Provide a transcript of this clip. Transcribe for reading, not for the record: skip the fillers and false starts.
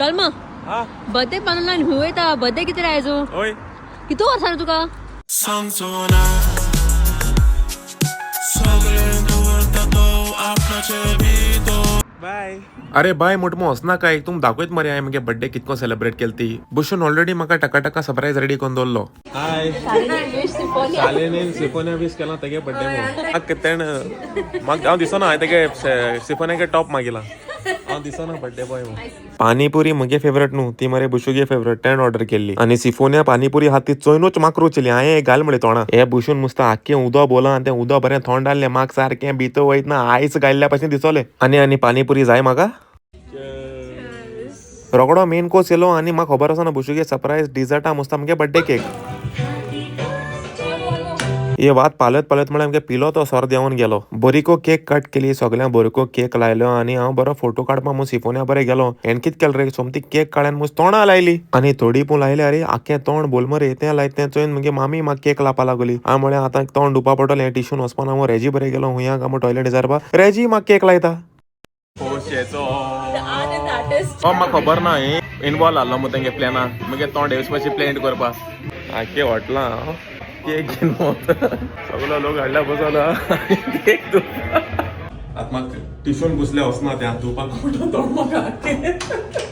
चल मग. हा. बर्थडे बनवला आणि हुंय येता बर्थडे किती राहायचो? होय. किती वर्सां तुका? सांगचो ना, सगळें दवरता तो आपणाचे भितर. बाय. अरे बाय मोटमो हसना काय, तुम दाखयत मरे हांवें मगे बड्डे कितको सेलिब्रेट केल ती. बसून ऑलरेडी म्हाका टका टका सरप्रायज रेडी करून दवरलो. हाय, शालेने सिफोनिया वीस केला तेगे बड्डे म्हणून. तेण म्हाका हांव दिसना, हांवें तेगे सिफोनियाके टॉप मागिला. हांव दिसना बड्डे बॉय म्हणून. पानीपुरी म्हगे फेवरेट न्हू ती मरे, बुशुगे फेवरेट, तेण ऑर्डर केल्ली. आनी सिफोनिया पानीपुरी हा ती चोयनूच म्हाका रुचली. हांवें घाल म्हळें तोंडा. हे बुशून मुस्ता आख्खें उदो बोला आनी तें उदो बरें थोंड डाललें. म्हाका सारकें भितर वयतना आयस घायल्ल्या पासून दिसोलें. आनी आनी पानीपुरी जाय म्हाका. रोगडो मेन कोर्स येयलो आनी म्हाका खबर आसा ना बुशुगे सरप्रायज डिजर्टा मुस्ता मगे बड्डे केक. हे वात पालत पालत म्हळ्यार आमगे पिलो तो सर देंवन गेलो. बरीको केक कट केली, सगळ्यांक बरको केक लायलो आनी हांव बरो फोटो काडपा म्हूण सिफोनिया बरें गेलो. हेण कित केलें रे, सोमती केक काडल्यान म्हूण तोंडा लायली आनी थोडी पूण लायली. अरे, आख्खें तोंड बोल मरे. तें लायत तें चोयन मगे मामी म्हाका केक लावपा लागली. हांवें म्हळें, आतां तोंड धुवपा पडटलें, हें टिशून वचपाना म्हूण रेजी बरें गेलो हुंया काय म्हूण टॉयलेट विचारपा. रेजी म्हाका केक लायता. खोशयेचो. हो, म्हाका खबर ना हे इनवॉल्व आहलो मग तेंगे प्लॅना. मगे तोंड येवपाची प्लॅन करपा आख्खें हॉटलां हांव केक घेवन भोंवता. सगलो लोक हाडल्या बसोला केक. आतां म्हाका टिशून पुसले वचना, तें धुवपाक तोंड म्हाका आख्खें.